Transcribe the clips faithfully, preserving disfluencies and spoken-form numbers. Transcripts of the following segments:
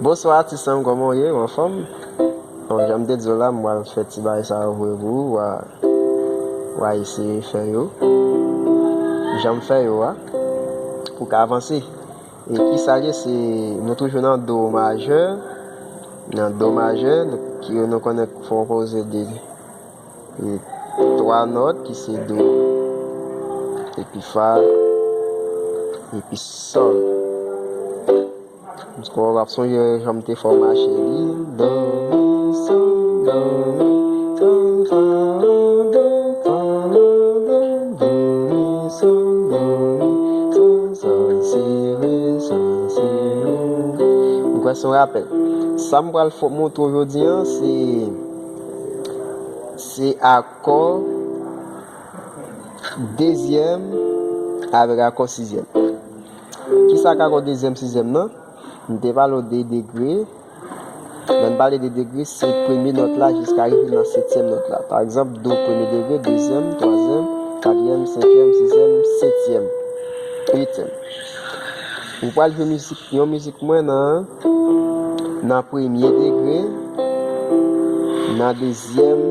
Bonswa atis an m, kòman w ye? Ou anfòm? Bon, jan m te di w la, m pral fè ti bagay sa yo vre pou ou, w a, w a eseye fè yo. Jan m fè yo a, pou w ka avanse. E kisa l ye? Se, nou toujou nan do majè, nan do majè, nou, ki nou konnen konpoze de e twa nòt ki se do, epi fa, epi sòl. M kwè w ap sonje jan m te fè w mache li. Do, mi, sòl, do, mi, sòl, fa, la, do, fa, la, do, do, mi, sòl, do, mi, sòl, sòl, si, re, sòl, si, re. M kwè se yon rapèl. Sa m pral fè, montre w jodi a, se, se akò dezyèm avèk akò sizyèm. Kisa k akò dezyèm, sizyèm nan? M te pale w de degre. Lè n pale de degre, se premye nòt la jiska rive nan setyèm nòt la. Pa egzanp, do premye degre, dezyèm, twazyèm, katriyèm, senkyèm, sizyèm, setyèm, uityèm. Ou pral jwe mizik, yon mizik mwen nan, nan premye degre, nan dezyèm,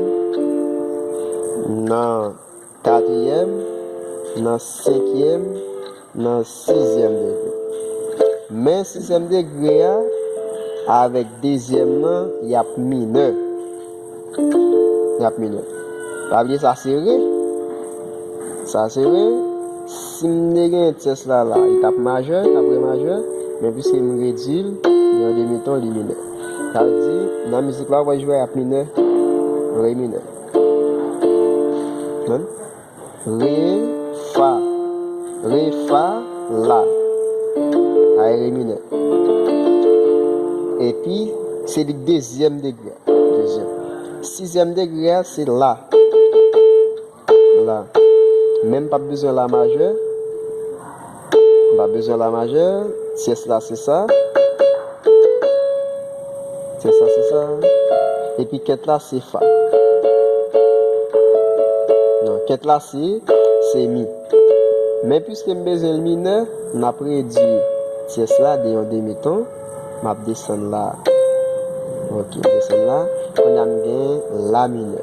nan katriyèm, nan senkyèm, nan sizyèm degre. Men sizyèm degre a avèk dezyèm nan, y ap minè. Y ap minè. Pa bliye sa se re. Sa se re. Si m te gen tyès la la, li t ap majè, li t ap re majè, men piske m redui l, li an demiton, li minè. Sa vle di, nan mizik la, w ap jwe y ap minè, re minè. Konprann? Re, fa. Re, fa, la. A, re minè. Epi, se li dezyèm degre a. Dezyèm. Sizyèm degre a, se la. La. Men m p ap bezwen la majè. M pa bezwen la majè. Tyès la se sa. Tyès la se sa. Epi kent la se fa. Non, kent la se, se mi. Men piske m bezwen l minè, n ap redui tyès la de yon demiton. M ap desann la. Ok, m desann la. Kounye a m gen la minè.